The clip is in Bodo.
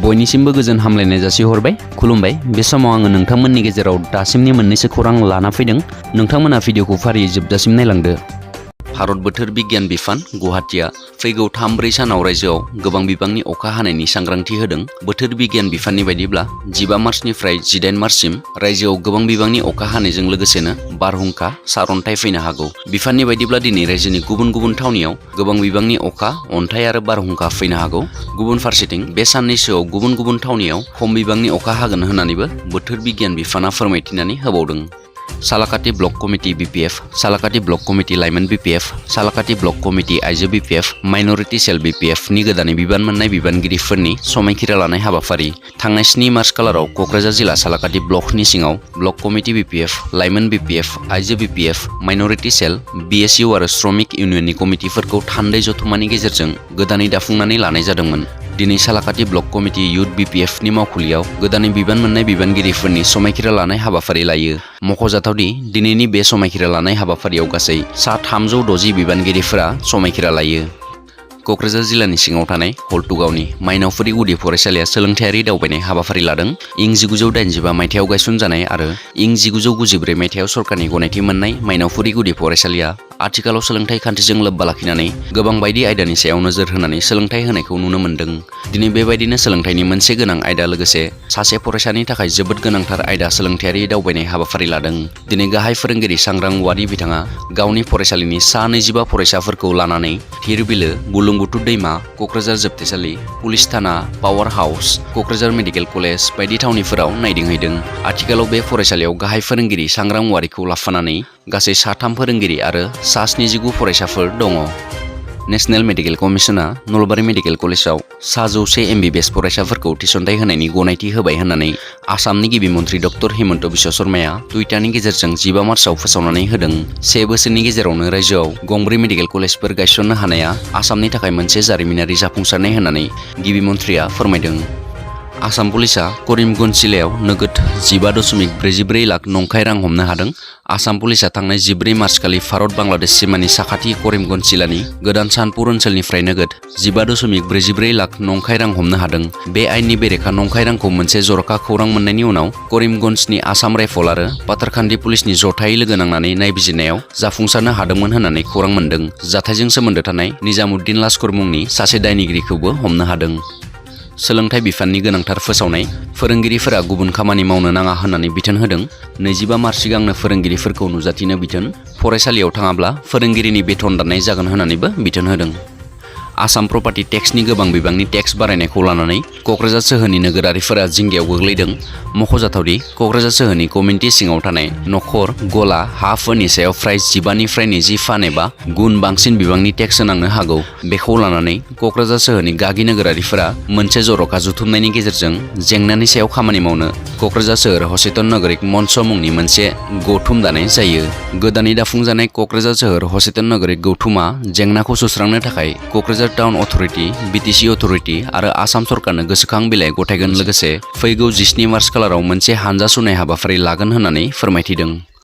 बयनिसिमबो गोजोन हामलायनाय जासिहरबाय खुलुमबाय। बे समाव आङो नोंथांमोननि गेजेराव दासिमनि मोननैसो खौरां लाना फैदों। नोंथांमोना भिडिअखौ फारियै जोबजासिम नायलांदो। भारत बोथोर बिगियान बिफान गुवाहाटीआ फैगौ 3-4 सानाव रायजोआव गोबां बिबांनि अखा हानायनि सांग्रांथि होदों। बोथोर बिगियान बिफाननि बायदिब्ला 15 मार्चनिफ्राय 18 मार्चसिम रायजोआव गोबां बिबांनि अखा हानायजों लोगोसेनो बारहुंखा, सारअन्थाइ फैनो हागौ। बिफाननि बायदिब्ला दिनै रायजोनि गुबुन गुबुन थावनियाव गोबां बिबांनि अखा, अन्थाइ आरो बारहुंखा फैनो हागौ। गुबुन फारसेथिं बे साननैसोआव गुबुन गुबुन थावनियाव खम बिबांनि अखा हागोन होननानैबो बोथोर बिगियान बिफाना फोरमायथिनानै होबावदों। Salakati block committee BPF, Salakati block committee लाइमोन बिपिएफ, सालाकाटि ब्लक कमिटि आइजो बिपिएफ, माइनरिटि सेल बिपिएफनि गोदानै बिबान मोननाय बिबानगिरिफोरनि समायखिरा लानाय हाबाफारि थांनाय 7 मार्च खालाराव क'क्राझार जिल्ला सालाकाटि ब्लकनि सिङाव ब्लक कमिटि बिपिएफ, लाइमोन बिपिएफ, आइजो बिपिएफ, माइनरिटि सेल, बिएसइउ आरो श्रमिक इउनियननि कमिटिफोरखौ थान्दै जथुमानि गेजेरजों गोदानै दाफुंनानै लानाय जादोंमोन। दिनै सालाकाटि ब्लक कमिटि इउथ बिपिएफनि मावखुलियाव गोदानै बिबान मोननाय बिबानगिरिफोरनि समायखिरा लानाय हाबाफारि लायो। मख'जाथावदि दिनैनि बे समायखिरा लानाय हाबाफारियाव गासै सा 360 बिबानगिरिफोरा समायखिरा लायो। क'क्राझार जिल्लानि सिङाव थानाय हल्टुगावनि माइनावफुरि गुदि फरायसालिया सोलोंथायारि दावबायनाय हाबाफारि लादों। इं 1985 मायथाइयाव गायसनजानाय आरो इं 1994 मायथाइयाव सरकारनि गनायथि मोननाय माइनावफुरि गुदि फरायसालिया आथिखालाव सोलोंथाइ खान्थिजों लोब्बा लाखिनानै गोबां बायदि आयदानि सायाव नोजोर होनानै सोलोंथाइ होनायखौ नुनो मोन्दों। दिनै बेबायदिनो सोलोंथाइनि मोनसे गोनां आयदा लोगोसे सासे फरायसानि थाखाय जोबोद गोनांथार आयदा सोलोंथायारि दावबायनाय हाबाफारि लादों। दिनै गाहाय फोरोंगिरि सांग्रां औवारि बिथाङा गावनि फरायसालिनि सा 25 फरायसाफोरखौ लानानै थिरबिलो, बुरलुंबुथुर दैमा, क'क्राझार जोबथेसालि, पुलिस थाना, power house, Kokrajhar medical college बायदि थावनिफोराव नायदिंहैदों। आथिखालाव बे फरायसालियाव गाहाय फोरोंगिरि सांग्रां औवारिखौ लाफानानै गासै सा 3 फोरोंगिरि आरो सा 79 फरायसाफोर दङ। नेशनेल मेडिकेल कमिसना नलबारि मेडिकेल कलेजाव सा 100 एमबिबिएस फरायसाफोरखौ थिसनथाइ होनायनि गनायथि होबाय होननानै आसामनि गिबि मन्थ्रि डक्टर हिमन्त बिश्व शर्माया टुइटारनि गेजेरजों 15 मार्चआव फोसावनानै होदों। 1 बोसोरनि गेजेरावनो रायजोआव गंब्रै मेडिकेल कलेजफोर गायसननो हानाया आसामनि थाखाय मोनसे जारिमिनारि जाफुंसारनाय होननानै गिबि मन्थ्रिया फोरमायदों। आसाम पुलिसआ करिमगन्ज जिल्लायाव नोगोद 15.44 लाख नंखाय रां हमनो हादों। आसाम पुलिसआ थांनाय 14 मार्च खालि भारत बांलादेश सिमानि साखाथि करिमगन्ज जिल्लानि गोदान सानपुर ओनसोलनिफ्राय नोगोद 15.44 लाख नंखाय रां हमनो हादों। बे आयेननि बेरेखा नंखाय रांखौ मोनसे जर'खा खौरां मोननायनि उनाव करिमगन्जनि आसाम राइफल आरो पाथारकान्दी पुलिसनि जथायै लोगो नांनानै नायबिजिरनायाव जाफुंसारनो हादोंमोन होननानै खौरां मोन्दों। जाथायजों सोमोन्दो थानाय निजामुद्दिन लास्कर मुंनि सासे दायनिगिरिखौबो हमनो हादों। सोलोंथाइ बिफाननि गोनांथार फोसावनाय फोरोंगिरिफोरा गुबुन खामानि मावनो नाङा होननानै बिथोन होदों। 25 मार्च सिगांनो फोरोंगिरिफोरखौ नुजाथिनो बिथोन, फरायसालियाव थाङाब्ला फोरोंगिरिनि बेथन दाननाय जागोन होननानैबो बिथोन होदों। आसाम प्रपार्टि टेक्सनि गोबां बिबांनि टेक्स बारायनायखौ लानानै क'क्राझार सोहोरनि नोगोरारिफोरा जिंगायाव गोग्लैदों। मख'जाथावदि क'क्राझार सोहोरनि कमिउनिटि सिङाव थानाय नखर, गला, हाफोरनि सायाव फ्राय 15निफ्राय 20 फान एबा गुन बांसिन बिबांनि टेक्स होनांनो हागौ। बेखौ लानानै क'क्राझार सोहोरनि गागि नोगोरारिफोरा मोनसे जर'खा जथुमनायनि गेजेरजों जेंनानि सायाव खामानि मावनो क'क्राझार सोहोर हचेतन नागरिक मन्च मुंनि मोनसे गौथुम दानाय जायो। गोदानै दाफुंजानाय क'क्राझार सोहोर हचेतन नागरिक गौथुमा जेंनाखौ सुस्रांनो थाखाय Kokrajhar town authority, BTC authority आरो आसाम सरकारनो गोसोखां बिलाइ गथायगोन लोगोसे फैगौ 17 मार्च खालाराव मोनसे हानजा सुनाय हाबाफारि लागोन होननानै फोरमायथिदों।